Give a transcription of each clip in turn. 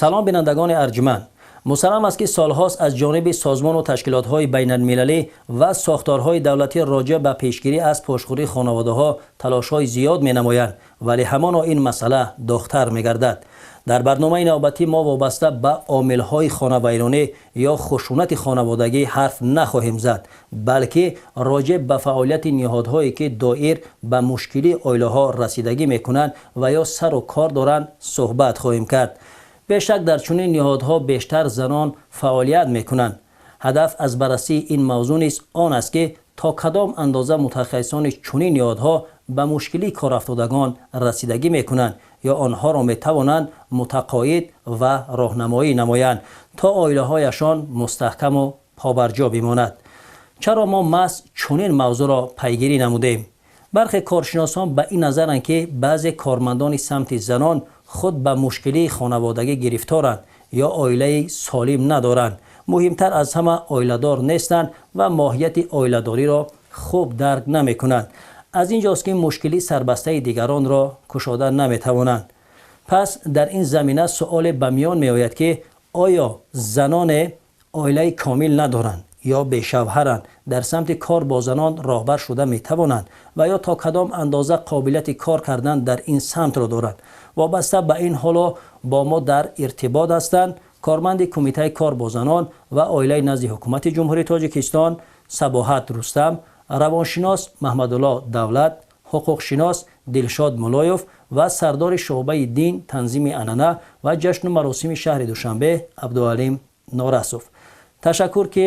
Салом, бинандагони арҷманд. Мусаллам аст, ки солҳост аз ҷониби созмону ташкилотҳои байналмилалӣ ва сохторҳои давлатӣ роҷеъ ба пешгирӣ аз пошхӯрии хонаводаҳо талошҳои зиёд менамоянд, вале ҳамоно ин масъала доғтар мегардад. Дар барномаи навбатӣ мо вобаста ба омилҳои хонавайронӣ ё хушунати хонаводагӣ ҳарф нахоҳем зад, балки роҷеъ ба фаъолияти ниҳодҳое, ки доир ба мушкилии оилаҳо расидагӣ мекунанд ва ё сару кор доранд, суҳбат хоҳем кард. Бешак, дар чунин ниҳодҳо бештар занон фаъолият мекунанд. Ҳадаф аз баррасии ин мавзӯъ низ он аст, ки то кадом андоза мутахассисони чунин ниҳодҳо ба мушкилии корафтодагон расидагӣ мекунанд ё онҳоро метавонанд мутақоид ва роҳнамоӣ намоянд, то оилаҳояшон мустаҳкаму побарҷо бимонад. Чаро мо маҳз чунин мавзӯъро пайгирӣ намудем? Бархе коршиносон ба ин назаранд, ки баъзе кормандони самти занон худ ба мушкилии хонаводагӣ гирифторанд ё оилаи солим надоранд, муҳимтар аз ҳама, оиладор нестанд ва моҳияти оиладориро хуб дарк намекунанд. Аз ин ҷост, ки мушкилии сарбастаи дигаронро кушода наметавонанд. Пас дар ин замина суоле ба миён меояд, ки оё заноне оилаи комил надоранд ё бешавҳаранд, дар самти кор бо занон роҳбар шуда метавонанд ва ё то кадом андоза қобилияти кор кардан дар ин самтро доранд? Вобаста ба ин ҳоло бо мо дар иртибот ҳастанд корманди Кумитаи кор бо занон ва оилаи назди Ҳукумати Ҷумҳурии Тоҷикистон Сабоҳат Рустам, равоншинос Маҳмадулло Давлат, ҳуқуқшинос Дилшод Муллоев ва сардори шӯъбаи дин, танзими анъана ва ҷашну маросими шаҳри Душанбе Абдуалим Норасов. Ташаккур, ки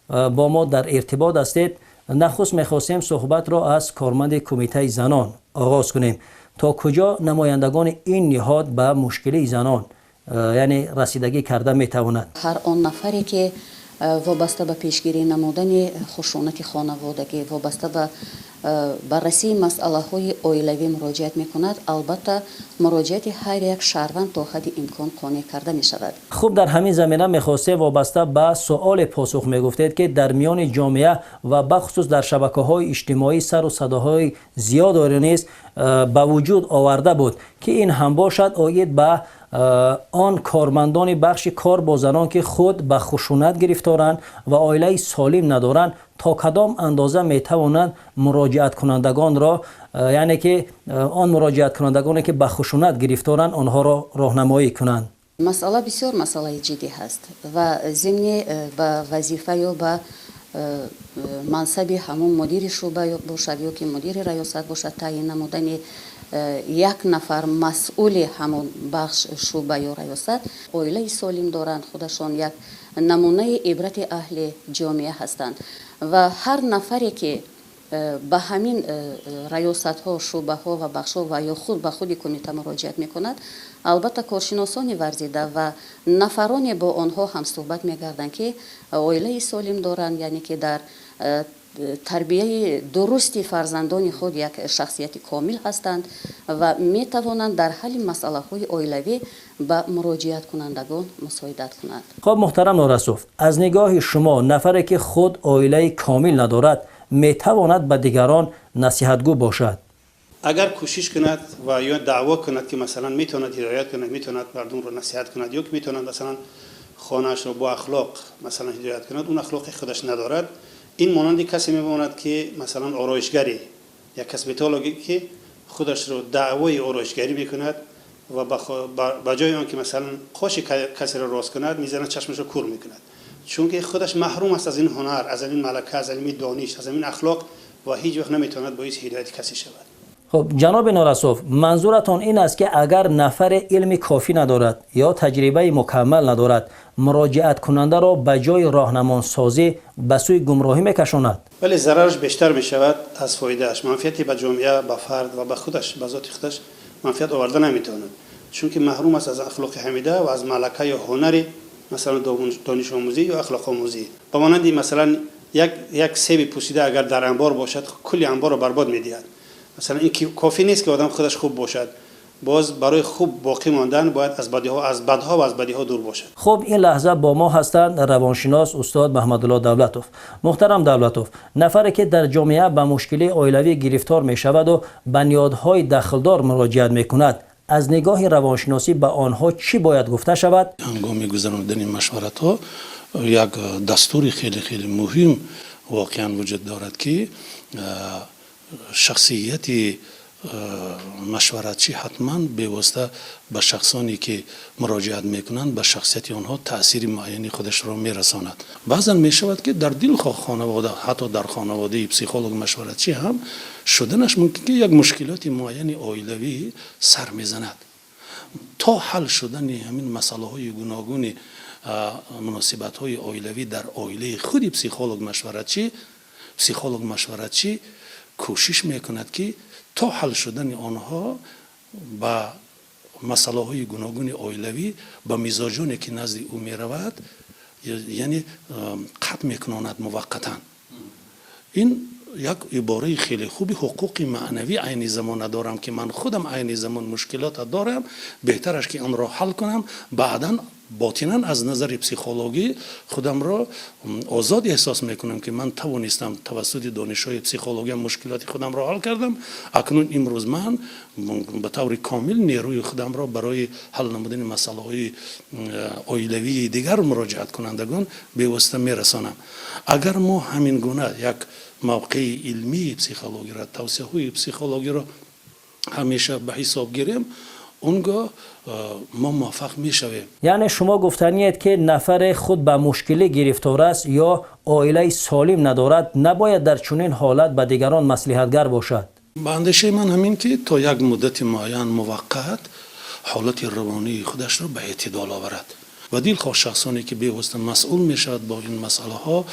бо мо дар иртибот ҳастед. Нахуст мехостем суҳбатро аз корманди Кумитаи занон оғоз кунем. То куҷо намояндагони ин ниҳод ба мушкилии занон, яъне, расидагӣ карда метавонад? Ҳар он нафаре, ки вобаста ба пешгирӣ намудани хушунати хонаводагӣ, вобаста ба баррасии масъалаҳои оилавӣ муроҷиат мекунад, албатта, муроҷиати ҳар як шаҳрванд то ҳадди имкон қонеъ карда мешавад. Хуб, дар ҳамин замина мехостем вобаста ба суоле посух мегуфтед, ки дар миёни ҷомеа ва бахусус дар шабакаҳои иҷтимоӣ сару садоҳои зиёдоре низ ба вуҷуд оварда буд, ки ин ҳам бошад оид ба он кормандони бахши кор бо занон, ки худ ба хушунат гирифторанд ва оилаи солим надоранд, то кадом андоза метавонанд муроҷиаткунандагонро, яъне ки он муроҷиаткунандагоне, ки ба хушунат гирифторанд, онҳоро роҳнамоӣ кунанд? Масъала бисёр масъалаи ҷиддӣ ҳаст ва зимни ба вазифа ё ба мансаби ҳамон мудири шӯъба бошад ё ки мудири раёсат бошад, таъйин намудани як нафар масъули ҳамон бахш, шӯъба ё раёсат, оилаи солим доранд, худашон як намунаи ибрати аҳли ҷомеа ҳастанд ва ҳар нафаре, ки ба ҳамин раёсатҳо, шӯъбаҳо ва бахшҳо ва ё худ ба худи кумита муроҷиат мекунад, албатта, коршиносони варзида ва нафароне бо онҳо ҳамсӯҳбат мегарданд, ки оилаи солим доранд, яъне ки дар тарбияи дурусти фарзандони худ як шахсияти комил ҳастанд ва метавонанд дар ҳалли масъалаҳои оилавӣ ба муроҷиаткунандагон мусоидат кунанд. Хуб, муҳтарам Норасов, аз нигоҳи шумо, нафаре, ки худ оилаи комил надорад, метавонад ба дигарон насиҳатгӯ бошад? Агар кӯшиш кунад ва ё даъво кунад, ки масалан метавонад ҳидоят кунад, метавонад мардумро насиҳат кунад ё ки метавонад масалан хонаашро бо ахлоқ масалан ҳидоят кунад, он ахлоқи худаш надорад, ин монанди касе мемонад, ки масалан ороишгаре, як косметологе, ки худашро даъвои ороишгарӣ мекунад ва ба ҷои он ки масалан қоши касеро рост кунад, мезанад, чашмашро кур мекунад, чунки худаш маҳрум аст аз ин ҳунар, аз ин малака, аз ин дониш, аз ин ахлоқ ва ҳеҷ вақт наметавонад боиси ҳидояти касе шавад. Хуб, ҷаноби Норасов, манзуратон ин аст, ки агар нафаре илми кофӣ надорад ё таҷрибаи мукаммал надорад, муроҷиаткунандаро ба ҷои роҳнамонсозӣ ба сӯи гумроҳӣ мекашонад? Вале зарараш бештар мешавад аз фоидааш. Манфиати ба ҷомеа, ба фард ва ба худаш, ба зоти худаш манфиат оварда наметавонад, чунки маҳрум аст аз ахлоқи ҳамида ва аз малака ё ҳунари масалан донишомӯзӣ ё ахлоқомӯзӣ. Ба монанди масалан як себи пусида агар дар анбор бошад, кулли анборро барбод медиҳад. Масалан, ин кофӣ нест, ки одам худаш хуб бошад, боз барои хуб боқӣ мондан бояд аз бадиҳо, аз бадҳо ва аз бадиҳо дур бошад. Хуб, ин лаҳза бо мо ҳастанд равоншинос устод Маҳмадулло Давлатов. Муҳтарам Давлатов, нафаре, ки дар ҷомеа ба мушкилии оилавӣ гирифтор мешаваду ба ниҳодҳои дахлдор муроҷиат мекунад, Аз нигоҳи равоншиносӣ ба онҳо чӣ бояд гуфта шавад? Ҳангоми гузарондани машваратҳо як дастури хеле хеле муҳим воқеан вуҷуд дорад, ки шахсияти машваратчӣ ҳатман бевосита ба шахсоне ки муроҷиат мекунанд, ба шахсияти онҳо таъсири муайяни худашро мерасонад. Баъзан мешавад, ки дар дилхоҳ хонавода, ҳатто дар хонаводаи психолог машваратчӣ ҳам шуданаш мумкин, ки як мушкилоти муайяни оилавӣ сар мезанад. То ҳал шудани ҳамин масъалаҳои гуногуни муносибатҳои оилавӣ дар оилаи худи психолог машваратчӣ, психолог машваратчӣ кӯшиш мекунад, ки то ҳал шудани онҳо ба масъалаҳои гуногуни оилавӣ ба мизоҷоне ки назди ӯ меравад, яъне қатъ мекунонад муваққатан. Ин як ибораи хеле хуби ҳуқуқи маънавӣ айни замон надорам, ки ман худам айни замон мушкилота дорам, беҳтараш ки онро ҳал кунам, баъдан ботинан аз назари психологӣ худамро озод эҳсос мекунам, ки ман тавонистам тавассути донишҳои психология мушкилоти худамро ҳал кардам. Акнун имрӯз ман ба таври комил нерӯи худамро барои ҳал намудани масъалаҳои оилавии дигар муроҷиаткунандагон бевосита мерасонам. Агар мо ҳамин гуна як мавқеи илмии психологиро, тавсияҳои психологиро ҳамеша ба ҳисоб гирем, он гоҳ мо муваффақ мешавем. Яъне шумо гуфтаниед, ки нафаре худ ба мушкилӣ гирифтор аст ё оилаи солим надорад, набояд дар чунин ҳолат ба дигарон маслиҳатгар бошад? Ба андешаи ман ҳамин, ки то як муддати муайян муваққат ҳолати равонии худашро ба эътидол оварад ва дилхоҳ шахсоне ки бевосита масъул мешавад бо ин масъалаҳо,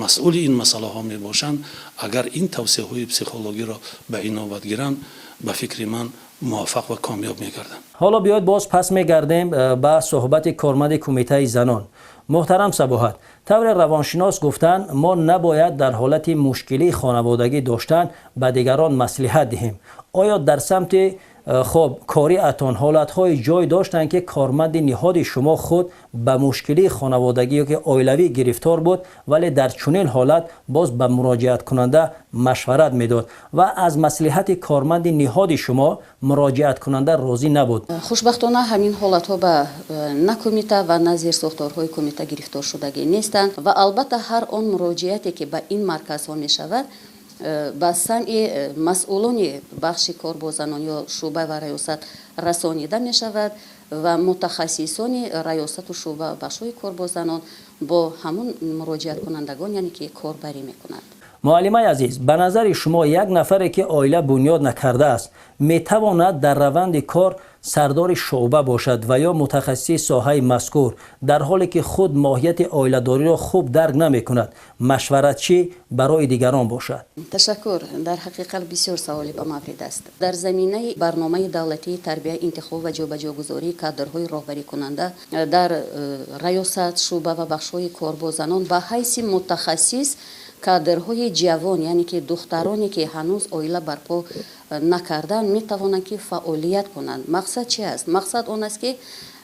масъули ин масъалаҳо мебошанд, агар ин тавсияҳои психологиро ба инобат гиранд, ба фикри ман, муваффақ ва комёб мегарданд. Ҳоло биёед, боз пас мегардем ба суҳбати корманди кумитаи занон. Муҳтарам Сабоҳат, тавре равоншинос гуфтанд, мо набояд дар ҳолати мушкилии хонаводагӣ доштан ба дигарон маслиҳат диҳем. Оё дар самти хоб кориатон ҳолатҳои ҷой доштанд, ки корманди ниҳоди шумо худ ба мушкилии хонаводагӣ ё ки оилавӣ гирифтор буд, вале дар чунин ҳолат боз ба муроҷиаткунанда машварат медод ва аз маслиҳати корманди ниҳоди шумо муроҷиаткунанда розӣ набуд? Хушбахтона, ҳамин ҳолатҳо ба на кумита ва на зерсохторҳои кумита гирифторшудагӣ нестанд. Ва албатта, ҳар он муроҷиате, ки ба ин марказҳо мешавад, ба самъи масъулони бахши кор бо занон ё шӯъба ва раёсат расонида мешавад ва мутахассисони раёсату шӯъба, бахшҳои кор бо занон бо ҳамон муроҷиаткунандагон, яъне ки корбарӣ мекунанд. Муаллимаи азиз, ба назари шумо, як нафаре ки оила бунёд накардааст, метавонад дар раванди кор сардори шӯъба бошад ва ё мутахассиси соҳаи мазкур, дар ҳоле ки худ моҳияти оиладориро хуб дарк намекунад, машваратчӣ барои дигарон бошад? Ташаккур. Дар ҳақиқат, бисёр саволи ба маврид аст. Дар заминаи барномаи давлатии тарбия, интихоб ва ҷобаҷогузории кадрҳои роҳбарикунанда дар раёсат, шӯъба ва бахшҳои кор бо занон ба ҳайси мутахассис кадрҳои ҷавон, яъне ки духтароне, ки ҳанӯз оила барпо накардаанд, метавонанд ки фаъолият кунанд. Мақсад чи аст? Мақсад он аст, ки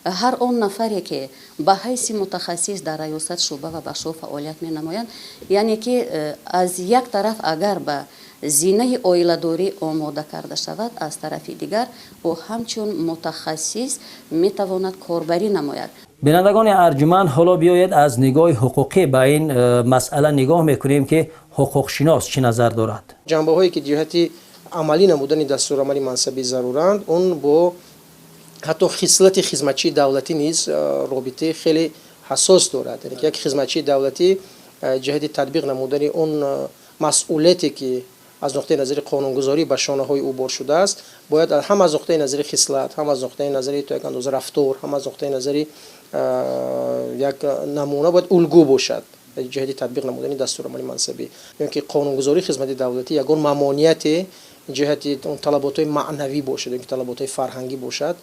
ҳар он нафаре, ки ба ҳайси мутахассис дар раёсат, шӯъба ва бахшҳо фаъолият менамоянд, яъне ки аз як тараф агар ба зинаи оиладорӣ омода карда шавад, аз тарафи дигар ӯ ҳамчун мутахассис метавонад корбарӣ намояд. Бинандагони арҷуманд, ҳоло биёед, аз нигоҳи ҳуқуқӣ ба ин масъала нигоҳ мекунем, ки ҳуқуқшинос чӣ назар дорад. Ҷанбаҳое, ки ҷиҳати амалӣ намудани дастурамали мансабӣ заруранд, он бо ҳатто хислати хизматчии давлатӣ низ робитаи хеле ҳассос дорад. Яъне ки як хизматчии давлатӣ ҷиҳати татбиқ намудани он масъулияте, ки аз нуқтаи назари қонунгузорӣ ба шонаҳои ӯ бор шудааст, бояд ҳам аз нуқтаи назари хислат, ҳам аз нуқтаи назари то як андоза рафтор, ҳам аз нуқтаи назари як намуна, бояд улгӯ бошад ҷиҳати татбиқ намудани дастурамали мансабӣ. Ё ки қонунгузории хизмати давлатӣ ягон мамонияте ҷиҳати талаботҳои маънавӣ бошад ё ки талаботҳои фарҳангӣ бошад,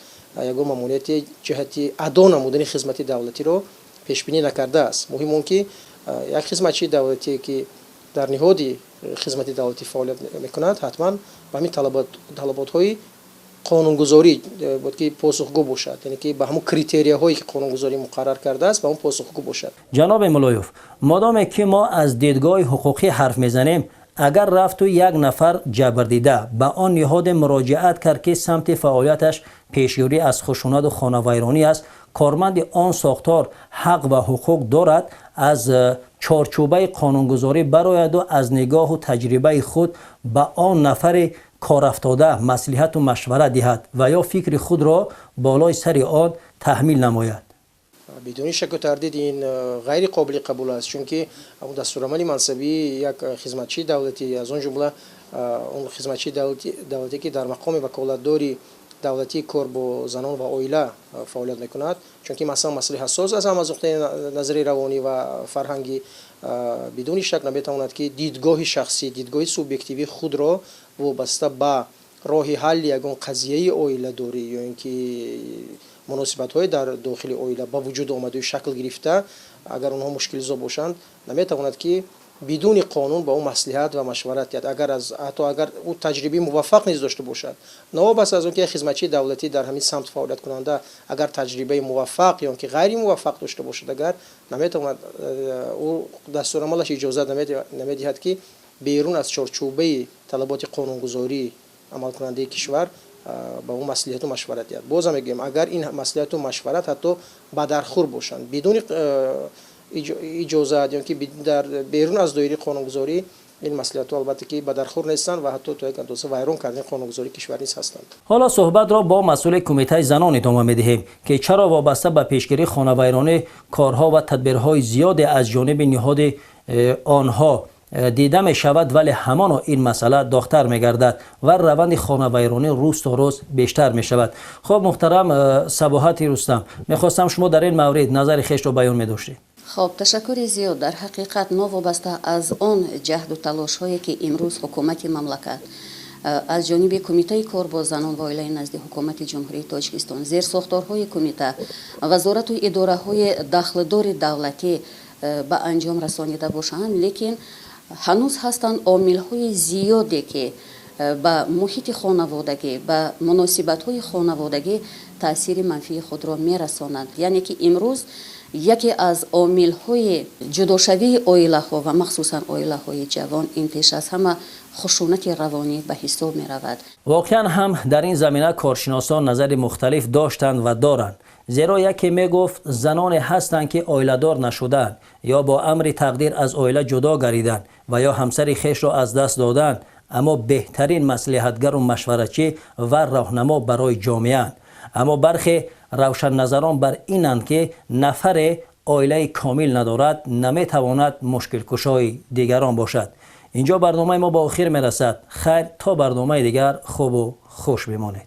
ягон мамонияти ҷиҳати адо намудани хизмати давлатиро пешбинӣ накардааст. Муҳим он ки як хизматчии давлатие, ки дар ниҳоди хизмати давлатӣ фаъолият мекунад, ҳатман ба ҳамин талаботҳои қонунгузорӣ бояд ки посухгӯ бошад, яъне ки ба ҳамон критерияҳое, ки қонунгузорӣ муқаррар кардааст, ба он посухгӯ бошад. Ҷаноби Мулоев, модоме ки мо аз дидгоҳи ҳуқуқӣ ҳарф мезанем. Агар рафту як нафар ҷабрдида ба он ниҳоде муроҷиат кард, ки самти фаъолияташ пешгирӣ аз хушунату хонавайронӣ аст, корманди он сохтор ҳақ ва ҳуқуқ дорад аз чорчӯбаи қонунгузорӣ барояду аз нигоҳу таҷрибаи худ ба он нафари корафтода маслиҳату машварат диҳад ва ё фикри худро болои сари он таҳмил намояд. Бидуни шаку тардид, ин ғайри қобили қабул аст, чунки дастурамали мансабии як хизматчии давлатӣ, аз он ҷумла он хизматчии давлатӣ, ки дар мақоми ваколатдори давлатии кор бо занон ва оила фаъолият мекунад, чунки масъала масъалаи ҳассос аст ҳам аз нуқтаи назари равонӣ ва фарҳангӣ, бидуни шак наметавонад, ки дидгоҳи шахсӣ, дидгоҳи субъективии худро вобаста ба роҳи ҳалли ягон қазияи оиладорӣ ё ин ки муносибатҳои дар дохили оила ба вуҷуд омадаю шакл гирифта, агар онҳо мушкилзо бошанд, наметавонад, ки бидуни қонун ба ӯ маслиҳат ва машварат диҳад, агар аз ҳатто агар ӯ таҷрибаи муваффақ низ дошта бошад. Новобаста аз он ки як хизматчии давлатӣ, дар ҳамин самт фаъолияткунанда, агар таҷрибаи муваффақ ё ки ғайри муваффақ дошта бошад, агар наметавонад, ӯ дастурамалаш иҷозат намедиҳад, ки берун аз чорчӯбаи талаботи қонунгузорӣ амалкунандаи кишвар ба ӯ маслиҳату машварат диҳад. Бозам мегӯем, агар ин маслиҳату машварат ҳатто бадархӯр бошанд, бидуни иҷозат ё ки дар берун аз доираи қонунгузорӣ, ин маслиҳатҳо, албатта, ки бадархӯр нестанд ва ҳатто то як андоза вайрон кардани қонунгузории кишвар низ ҳастанд. Ҳоло суҳбатро бо масъули кумитаи занон идома медиҳем, ки чаро вобаста ба пешгирии хонавайронӣ корҳо ва тадбирҳои зиёде аз ҷониби ниҳоди онҳо дида мешавад, вале ҳамоно ин масъала доғтар мегардад ва раванди хонавайронӣ рӯз то рӯз бештар мешавад. Хуб, муҳтарам Сабоҳати Рустам, мехостам шумо дар ин маврид назари хешро баён медоштед. Хоб, ташаккури зиёд. Дар ҳақиқат, новобаста аз он ҷаҳду талошҳое, ки имрӯз ҳукумати мамлакат аз ҷониби Кумитаи кор бо занон ва оилаи назди Ҳукумати Ҷумҳурии Тоҷикистон, зерсохторҳои кумита, вазорату идораҳои дахлдори давлатӣ ба анҷом расонида бошанд, лекин ҳанӯз ҳастанд омилҳои зиёде, ки ба муҳити хонаводагӣ, ба муносибатҳои хонаводагӣ таъсири манфии худро мерасонанд. Яъне ки имрӯз яке аз омилҳои ҷудошавии оилаҳо ва махсусан оилаҳои ҷавон ин пеш аз ҳама хушунати равонӣ ба ҳисоб меравад. Воқеан ҳам, дар ин замина коршиносон назари мухталиф доштанд ва доранд, зеро яке мегуфт, заноне ҳастанд, ки оиладор нашуданд ё бо амри тақдир аз оила ҷудо гардиданд ва ё ҳамсари хешро аз даст доданд, аммо беҳтарин маслиҳатгару машваратчӣ ва роҳнамо барои ҷомеаанд. Аммо бархе равшанназарон бар инанд, ки нафаре оилаи комил надорад, наметавонад мушкилкушои дигарон бошад. Инҷо барномаи мо ба охир мерасад. Хайр, то барномаи дигар хубу хуш бимонед.